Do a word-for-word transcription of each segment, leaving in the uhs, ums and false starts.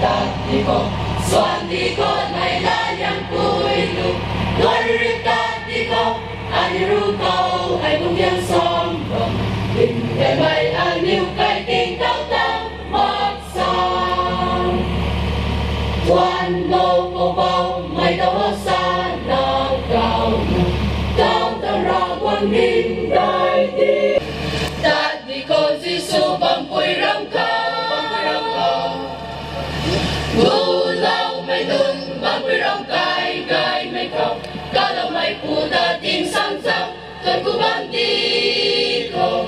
Tat di khou, suan di khou, nai la liang pui lu. Luan rui tat di khou, aniu ru khou, ai bung yang som bam. Kin de mai aniu kai ting tau tang mak sang. Tuan lo khou bau, mai tau lo sa na kau na. Kau ta ra guan nin dai di. Tat di khou Jisu bam pui ram khou, bam pui ram khou. Gulou mei dun bam pui ram kai, kai mei khou. Kalou mei pu ta ting sang sang, tuan ku bam di khou.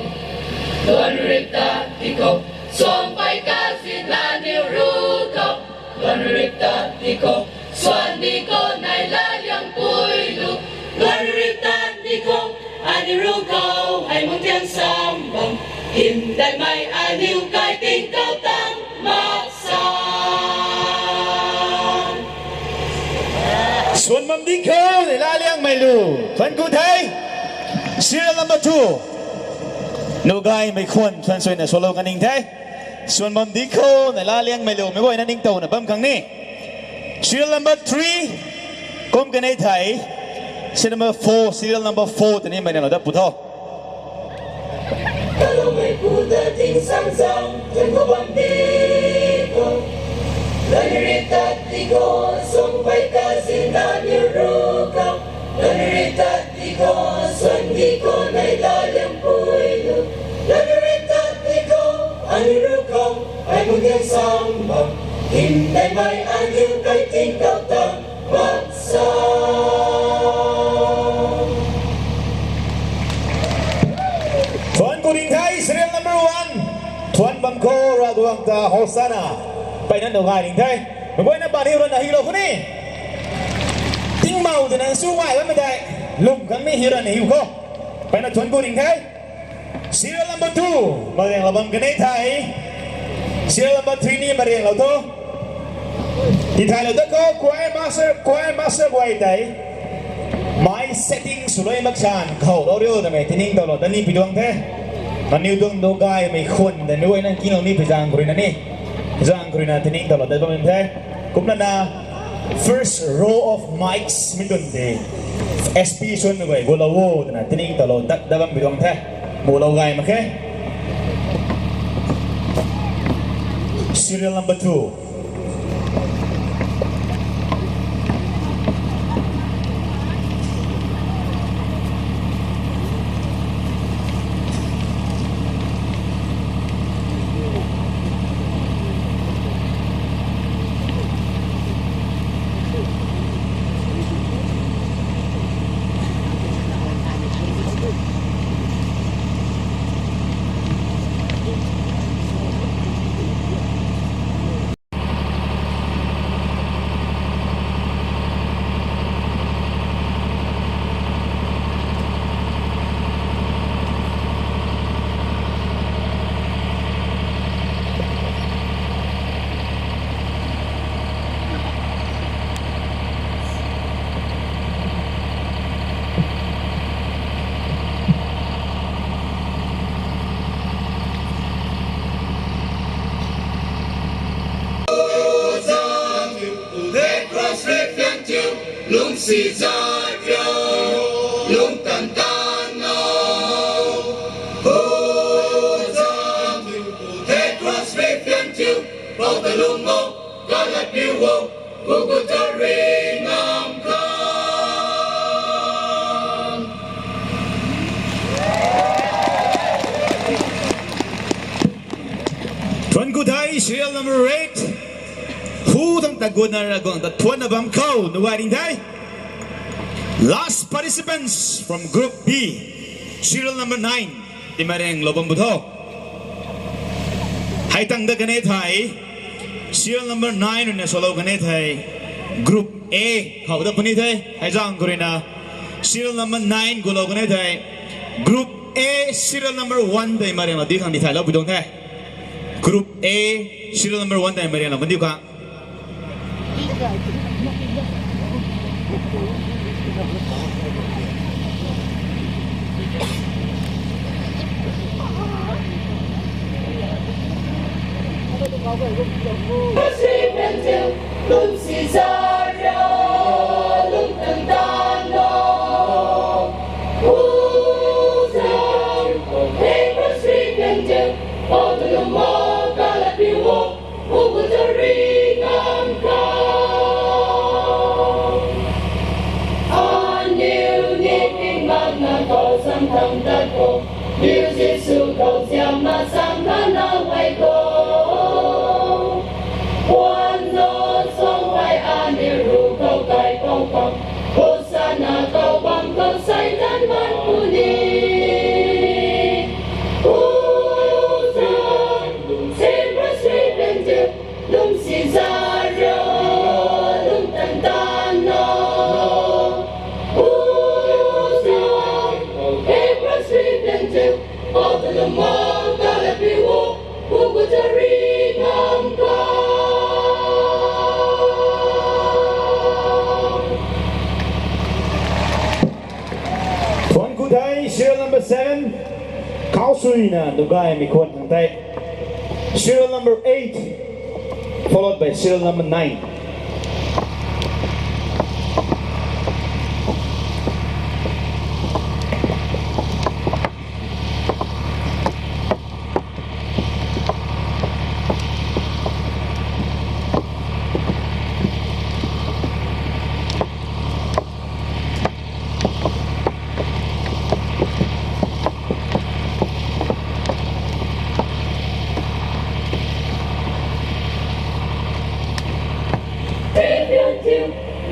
Luan rui tat di khou, suan pai ka si na niu ru khou. Luan rui tat di khou, suan di khou, nai la liang pui lu. Luan rui tat di khou, aniu ru khou, ai mung tiang sam bam. Hym dai mai aniu kai ting kau tang mak sa. Suan bam di khou, nai la liang mei lu. Tuan ku the. Serial number two. Nu gay mei khwan, tuan suina solo kaning the. Suan bam di khou, nai la liang mei lu, mei guayna ningtow na bam khang ni. Serial number three, kum kanei thei. Serial number four, serial number four, tani mei na lo da pu tho. Kalou mei pu ta ting sang sang, tuan ku bam di khou. Luan rui tat di khou, suan pai ka si na niu ru khou. Luan rui tat di khou, suan di khou, nai la liang pui lu. Luan rui tat di khou, aniu ru khou, ai mung yang sam bam. Hym dai mai aniu kai ting kau tang mak sa. Tuan ku ding the, serial number one. Tuan bam khou Ravguangc ta Hosanna. Pai na nu gay ding the. Mei guayna ban hiu rana hiu lo khou ni. Ting mau twna su gay bammei tei. Lum khang ni hiu rana hiu khou. Pai na tuan ku ding the. Serial number two, mariang lou bam kanei thei. Serial number three ni mariang lou tho. Tithaylou da khou, choir master, choir master guay tei. Mei setting swluai mak san khou lou riu twmei tiningtowlou dat ni pi tuang the. Aniu tuang do gay mei khwan de nu na kinglou ni pi zaeng khou rui na ni. Zaeng khou rui na tiningtowlou dat bam the. Kumna na first row of mics mi tun de. S P suan guay gulou o twna tiningtowlou dat dat bam pi tuang the. Mulou gay mak khe. Serial number two. Lungsi zat riu, lungtan tan o. Ho zat riu, the cross rui pian tiu, pou ta lung o, kalat piu o, kuku ta ri ngam khang. Thuan ku thei, serial number eight. Hu thang ta guna ra guang ta thuan na bam khou, nu gay ding thei. Last participants from group B, serial number nine, ti mareng lou bam bu tho. Hei tang da kanei thei, serial number nine rui na swlou kanei thei, group A khou da puni thei, hei zang khou rui na, serial number nine gulou kanei thei, group A, serial number one tei mareng lou di khang di thei lou bu tuang the. Group A, serial number one tei mareng lou kan diu khang. Lum si za rio, lum tan tan lo. Uza, hei rosary pian teu, o tu lum mo, kala pi wo, ubu ta ri ngam ka. Aniu ni ping bam na kou sam tham tat ko, niu Jisu kou ziam ma sam kha na wai ko. Puan no song wai aniu ru kou kai kou kam, Hosanna kou bam kou sai tan man puni. Uza, sem rosary pian teu, lum si za rio, lum tan tan lo. Uza, hei rosary pian teu, o tu lum mo, kala pi wo, ubu ta ri ngam ka. Puan ku thei, serial number seven, Khau Suina, Nugai Mikhuan Thangtei. Serial number eight, followed by serial number nine.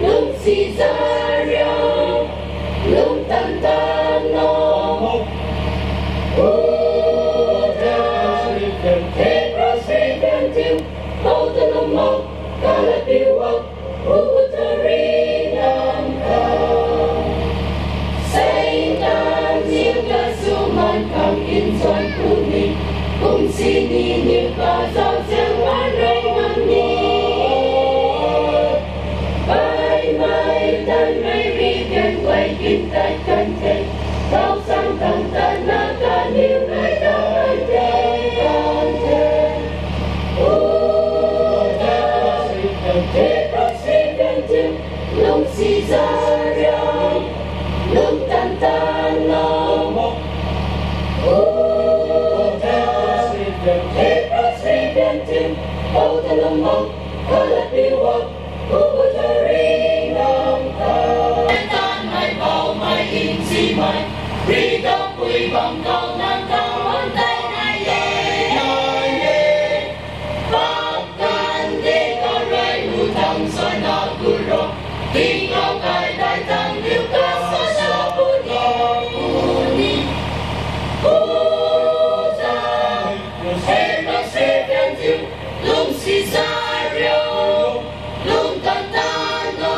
Lum si za rio, lum tan tan lo. Uda, hei rosary pian teu, o tu lum mo, kala pi wo, ubu ta ri ngam ka. Satan niu ka suman khang nchuan puni, kum sini niu ka zauzian wan rui ngam ni. Baimei tanmei ri kan guay kin tat kan the, kou sang tang tan na kaniw nai ta kan the, kan the. Uda, hei rosary pian teu, lum si za rio, lum tan tan lo. Uda, hei rosary pian teu, o tu lum mo, kala pi wo, ubu ta ri ngam ka. Tan mei bau mei in si mei, ri dau pui bam kau nan kau wan tei nai e, nai e. Bam kan de kau rui u tang suan na gu ro, ting kau kai dai tang diu ka suan na bu ni, bu ni. Uza, hei rosary pian teu, lum si za rio, lum tan tan lo.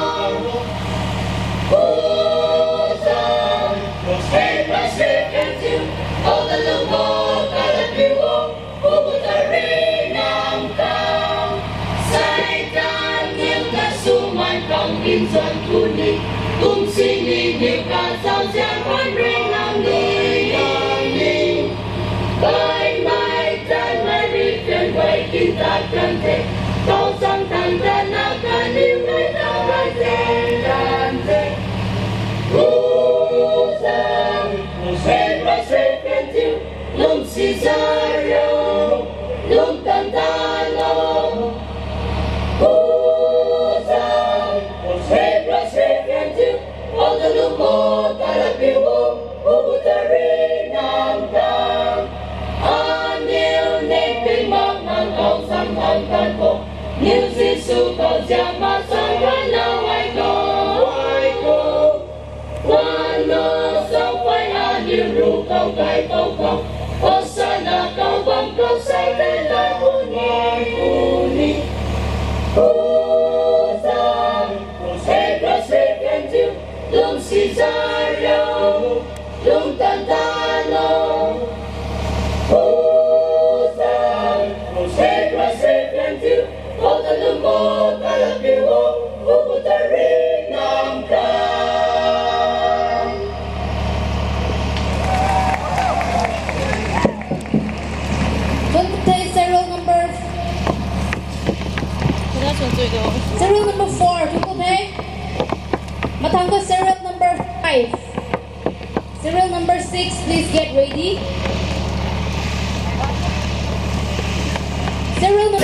Uza, hei rosary pian teu, o tu lum mo, kala pi wo, ubu ta ri ngam ka. Satan niu ka suman khang nchuan puni, kum sini niu ka zauzian wan rui ngam ni, ngam ni. Baimei tanmei ri kan guay kin tat kan the, kou sang tang tan na kaniw nai ta kan the, kan the. Uza, hei rosary pian teu, lum si za rio, lum tan tan lo. Uza, hei rosary pian teu, o tu lum mo, kala pi wo, ubu ta ri ngam ka. Aniu ni ping bam na kou sam tham tat ko, niu Jisu kou ziam ma sam kha na wai ko, wai ko. Puan no song wai aniu ru kou kai kou kam, Hosanna kou bam kou sai tan na bu ni, bu ni. Uza, hei rosary pian teu, lum si za rio, lum tan tan lo. Uza, hei rosary pian teu, o tu lum mo, kala pi wo, Serial number four, Thuanku Thei. Mathang tu serial number five. Serial number six, please get ready. Serial number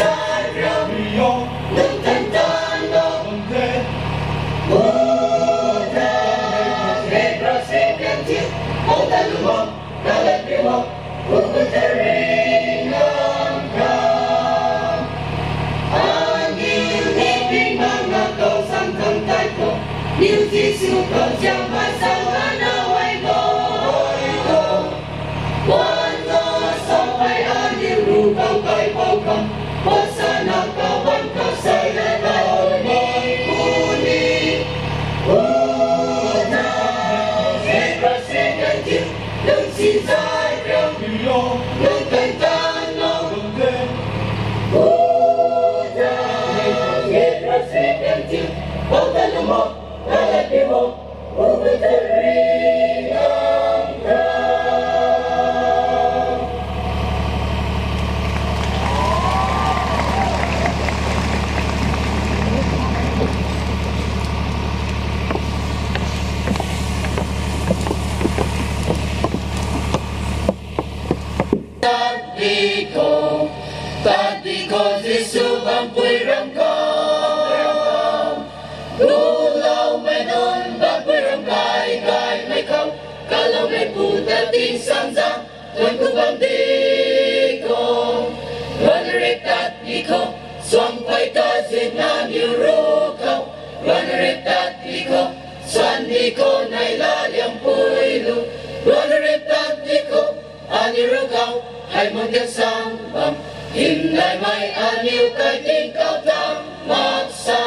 Tat di khou, tat di khou, Jisu bampui ram khou. Guloumei nunc bampui ram kai gaymei khou, kaloumeipu ta tingsaengzaeng thuanku bam di khou. Ruan rip tat di khou, suang phay kazin aniu ruc khou. Ruan rip tat di khou, suan di khou, neihla liangpui lu. Ruan rip tat di khou, aniu ruc khou, hei mun kan sang bam. Hymdaihmei aniu kai tingkauh tang mak sa.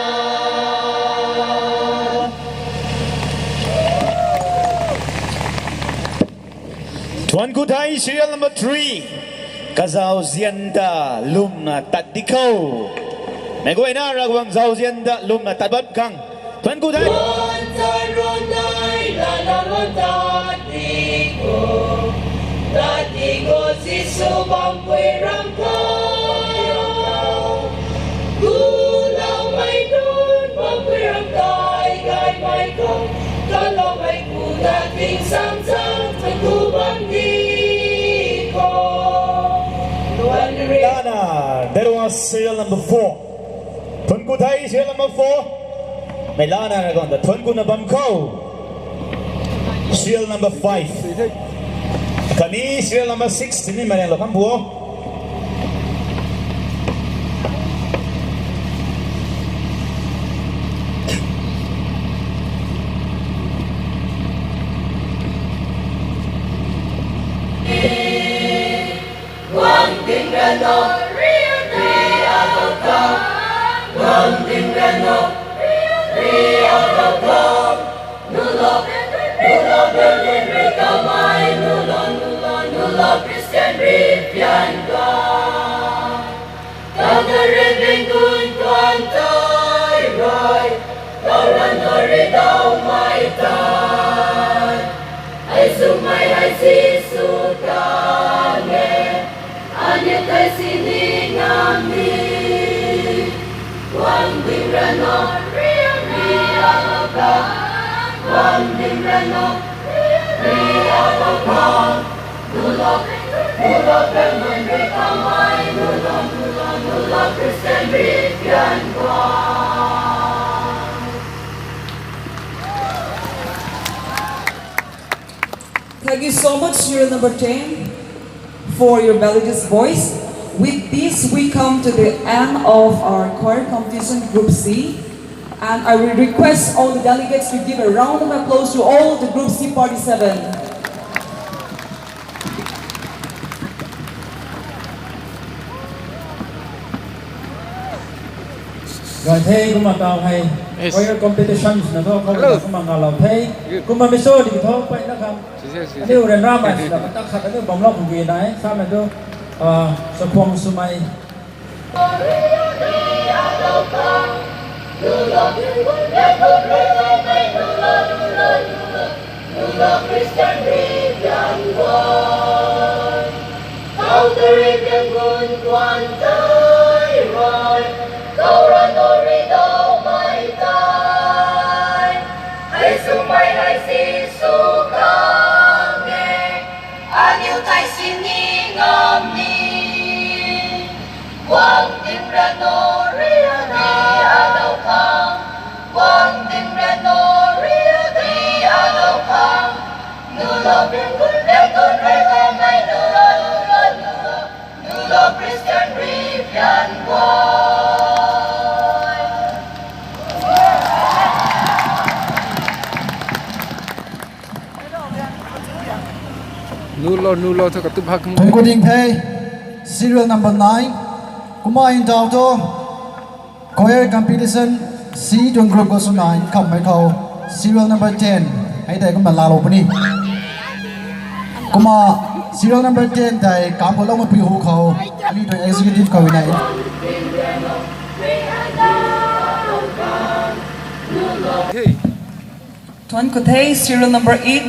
Thuanku Thei, serial number three. Kazauzian ta lwmna tat di khou. Meic guayna Ravguangc zauzian ta lwmna tat bam khang. Thuanku Thei. Wan ta ron nai, lana wan tat di khou. Tat di khou, Jisu bampui ram khou. Guloumei nunc bampui ram kai gaymei khou, kaloumeipu ta tingsaengzaeng thuanku bam di khou. Ruan rip. Lana, that was serial number four. Thuanku Thei, serial number four. Meic lana Ravguangc ta thuankuna bam khou. Serial number five. Khatni serial number six, sini mei rang lou khang pu o. Guang ding rana, ri, ri, a, do, ka. Guang ding rana, ri, ri, a, do, ka. Nulou, nulou, nulou, nulou, kamei, nulou, nulou, nulou, Christian ri pian ka. Kata ri bing gun tuan tei rui, kau rana ri daumei tei. Ai swmei ai Jisu ta me, aniu tei sini ngam ni. Guang ding rana, ri, ri, a, do, ka. Guang ding rana, ri, ri, a, do, ka. Nulou, nulou, nulou, nulou, Christian ri pian ka. Thank you so much, serial number ten, for your melodious voice. With this, we come to the end of our choir competition, Group C. And I will request all the delegates to give a round of applause to all the Group C participants. Gay the, kumna tau hei. Yes. Choir competitions na thu, khou Hello. Kumna ngalou the. Good. Kumna mi so di tho, pai na khang. Si, si, si, si. Aniu ryanramei swna, ta khat aniu bamlou khang ki nai, samei tu, ah, sakhuang swmei. Nulo, nulo thu katup hak khang. Thank you ding the. Serial number nine. Kumna ndauh thu choir competition C tuang group khou swna nkhamhmei khou serial number ten hei tei kumna laalou puni. Kumna serial number ten tei kamv khou loumei pui hu khou, aniu tuang executive khou na. Hey. Thuan khou the, serial number eight,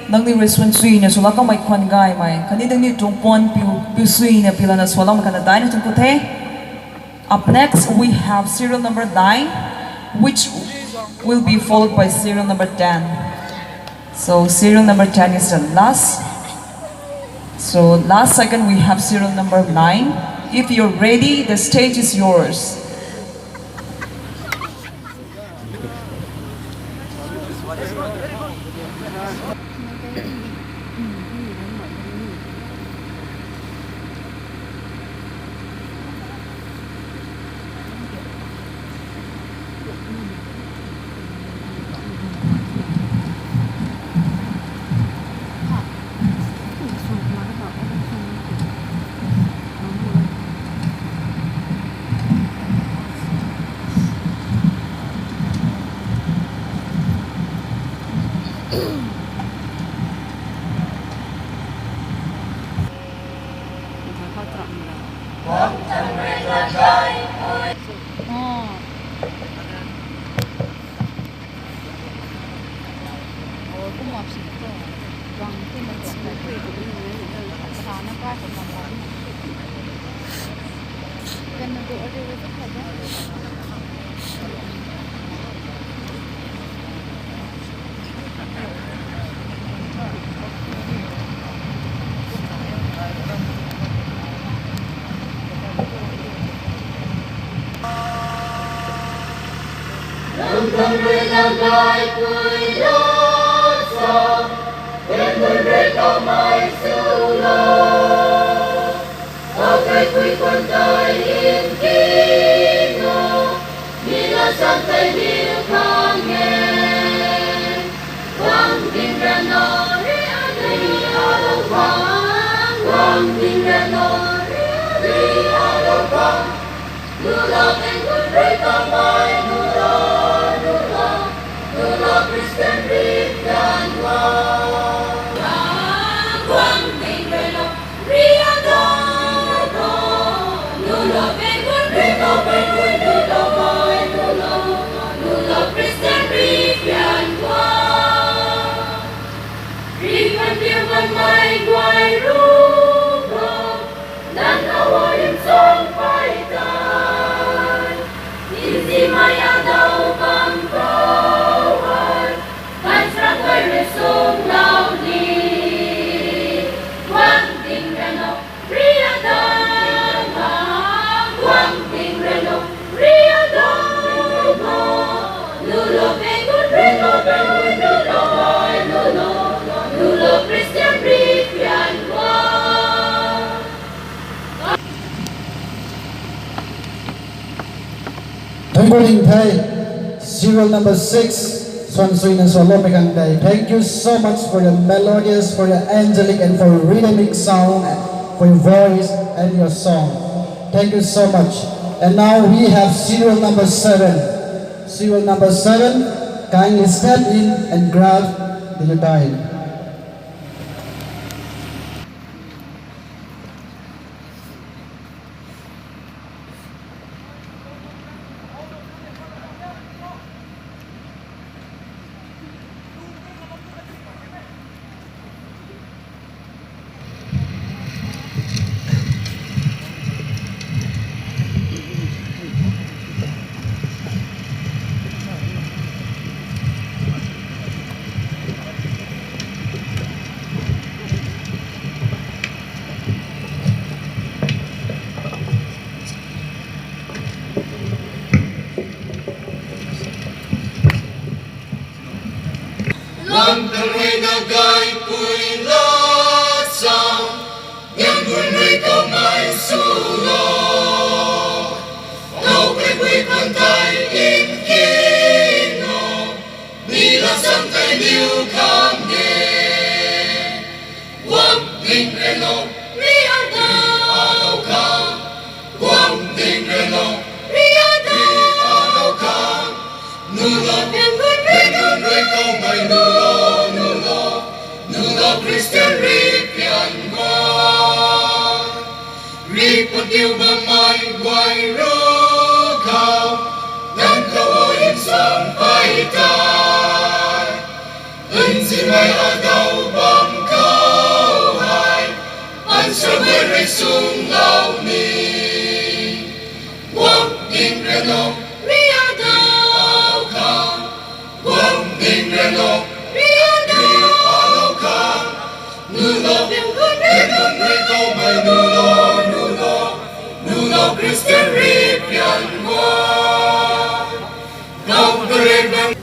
nangniw rui suan suina swlou kamei khwan gaymei khatni nangniw tuang puan piu, piu suina piu lana swloumei khatna daihna thuan khou the. Up next, we have serial number nine, which will be followed by serial number ten. So, serial number ten is the last. So, last second, we have serial number nine. If you're ready, the stage is yours. Thank you, Lingthei. Serial number six, Swansuina Solomon Kangdei. Thank you so much for your melodious, for your angelic, and for rhythmic sound, and for your voice and your song. Thank you so much. And now we have serial number seven. Serial number seven, kindly step in and grab the utensil. Ang tang rui na gaipui la cham, nang bun rui kaumei sw lo. Kau kaipui khang tei in king o, mi la cham tei niw kham de. Guang ding reno, mi a dau khang. Guang ding reno, mi a dau khang. Nu lo, pian gun rui, gun rui kaumei nu lo, nu lo, nu lo Christian ri pian guang. Ri put diu bammei guay ru khou, nang khou o insang pei tei. Nzimei a dau bam khou hei, answer mei rui sung lou ni. Guang ding reno, mi a dau khang. Guang ding reno, mi a dau khang. Nu lo, mi gun rui, gun rui kaumei nu lo, nu lo, nu lo Christian ri pian guang. Kau kare nang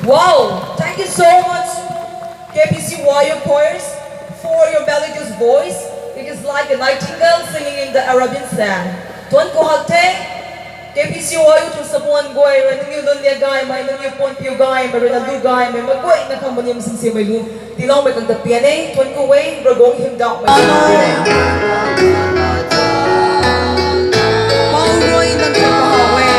Wow! Thank you so much, K B C Wayu Choirs, for your melodious voice. It is like a nightingale singing in the Arabian sand. Tuan ku hak the, K B C Wayu tu sabuan guay rui nangniw lun lia gaymei, nangniw puan piu gaymei rui na lu gaymei, meic guayna khang bam nim singsimei lu tiiloumei khang ta pian e, tuan ku e, Ravguangc hymdaumei. Amen. Pau rui nang ta kahaw e.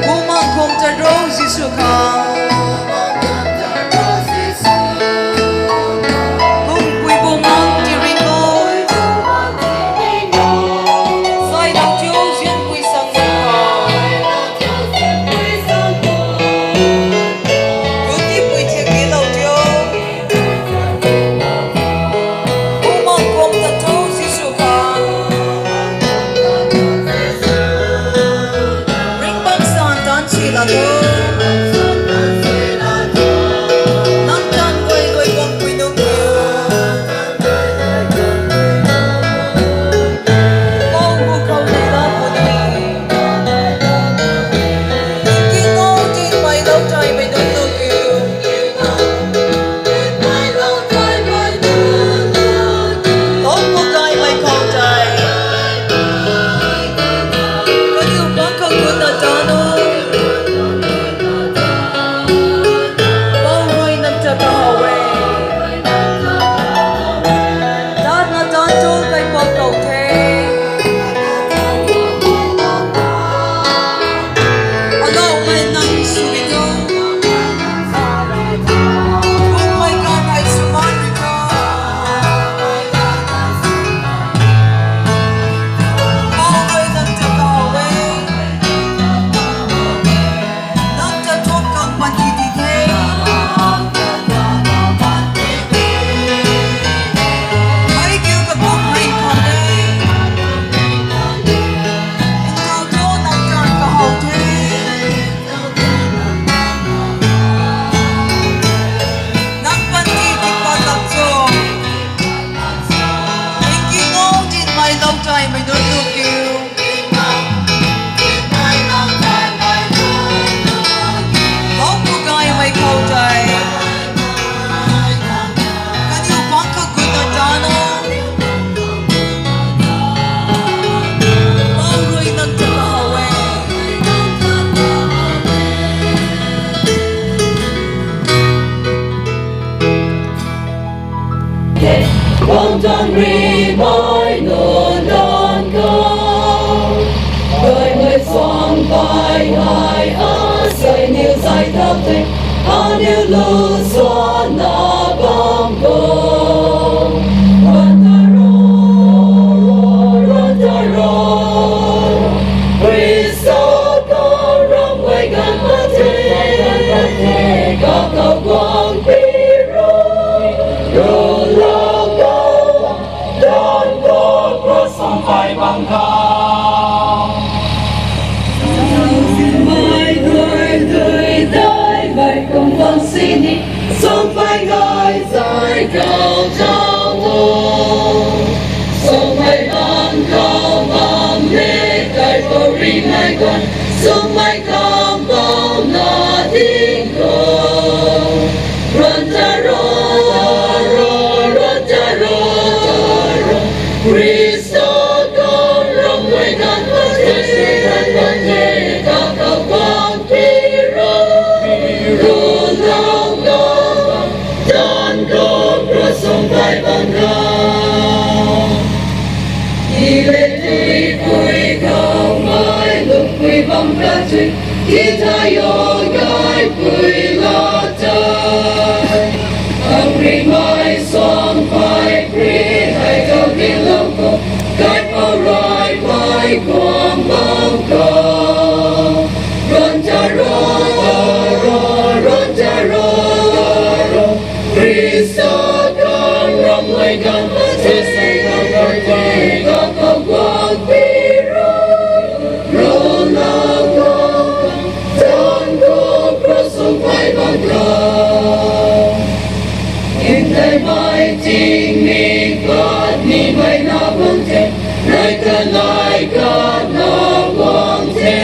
Bumaengh khang ta ro Jisu khang. Kungpui Bumaengh ti ring o. Sai dang chu zianpui sang khou. Kutipui thiak kilou tio. Bam tang ri mai nunc danv khou, gaymei suang pei hei asei niw zay thau the, aniu lu suanna bam khou. Ran ta ro, ran ta ro, Khrista khou ramh guay ganv pat the, kakhou guang pi ro, ro lou khou, danv khou cross suang pei bam khou. Mei dui dui dai mei kum bam sini, suang pei gay zay khou zauc o. Suang pei bam khou bam le kai khou ri mei guan, suang pei khou bam na ding khou. Ran ta ro, ro, ran ta ro, ro, Khrista khou ramh guay ganv pat the, ganv pat the, kakhou guang pi ro, ro lou khou, danv khou cross suang pei bam khou. Ile tui pui khou mei lungpui bam ka tui, ti thai o gay pui la tei. Ang ri mei suang pei pri hei khou di lou khou, kai khou rai mei guang bam khou. Ran ta ro, ro, ran ta ro, ro, Khrista khou ramh guay ganv pat the, ganv pat the, kakhou guang pi ro, ro lou khou, danv khou cross suang pei bam khou. Ntaimei tingmik pat nimei na bam the, nai kanei kana guang the.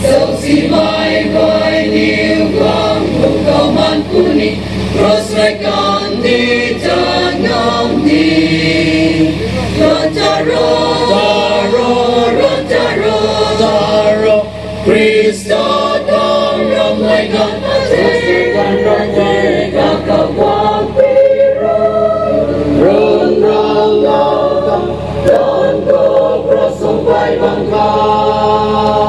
Sausimei guay niw guang bam khou man puni, cross rui kandih tan ngam ni. Ran ta ro, ta ro, ran ta ro, ta ro, Khrista khou ramh guay ganv pat the, ganv pat the, kakhou guang pi ro, ro lou khou, danv khou cross suang pei bam khou.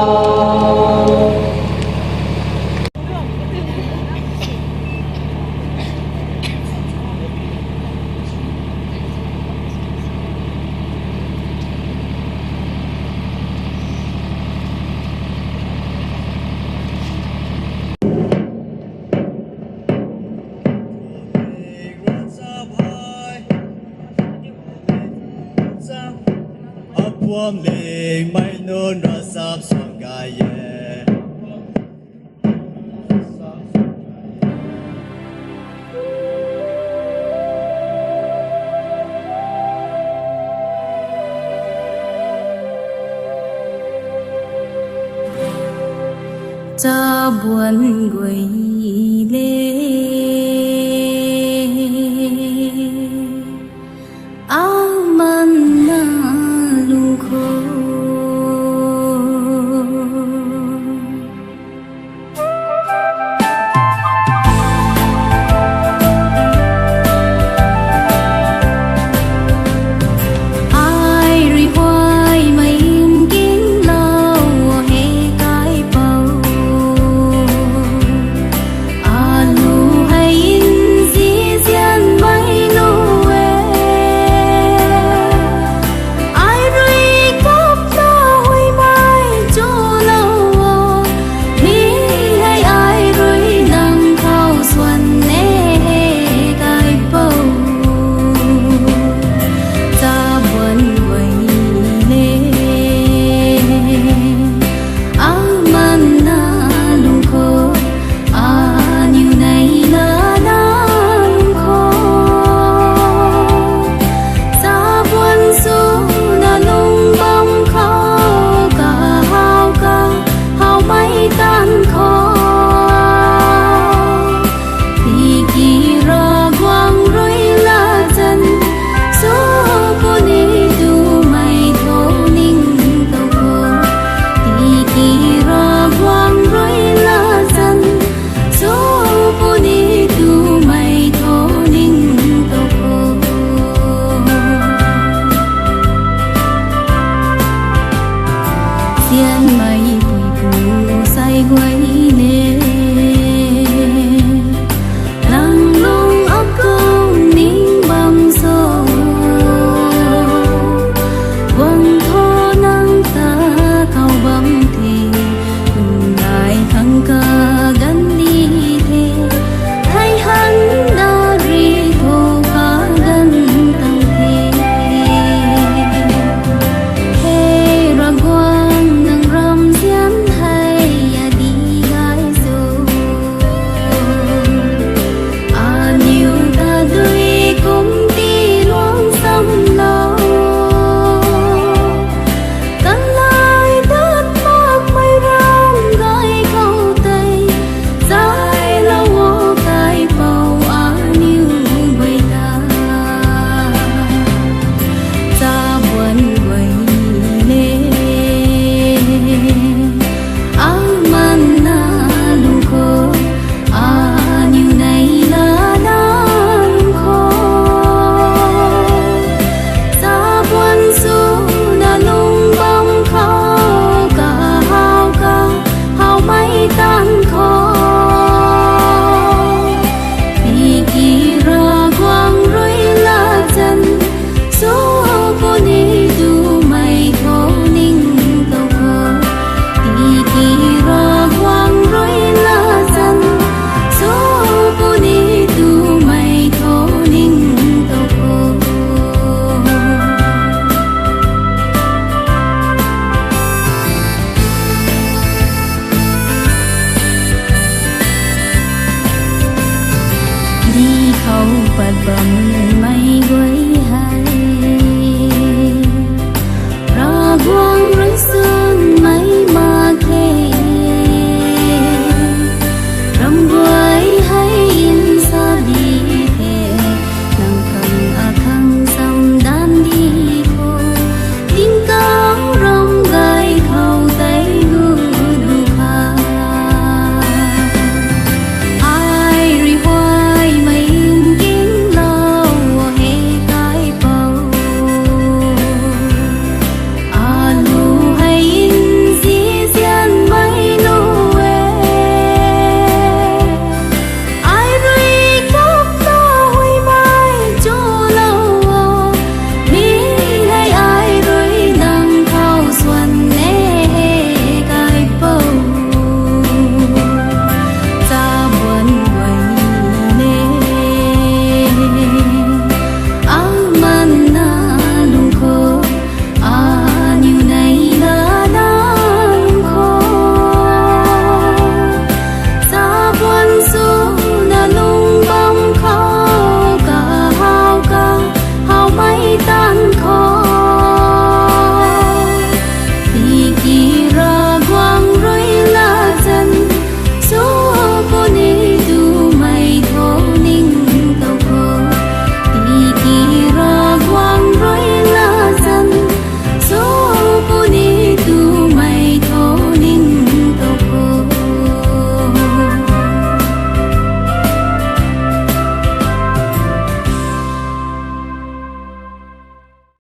Apuam lingmei nunc ravchap suang gay e. Chabuan guay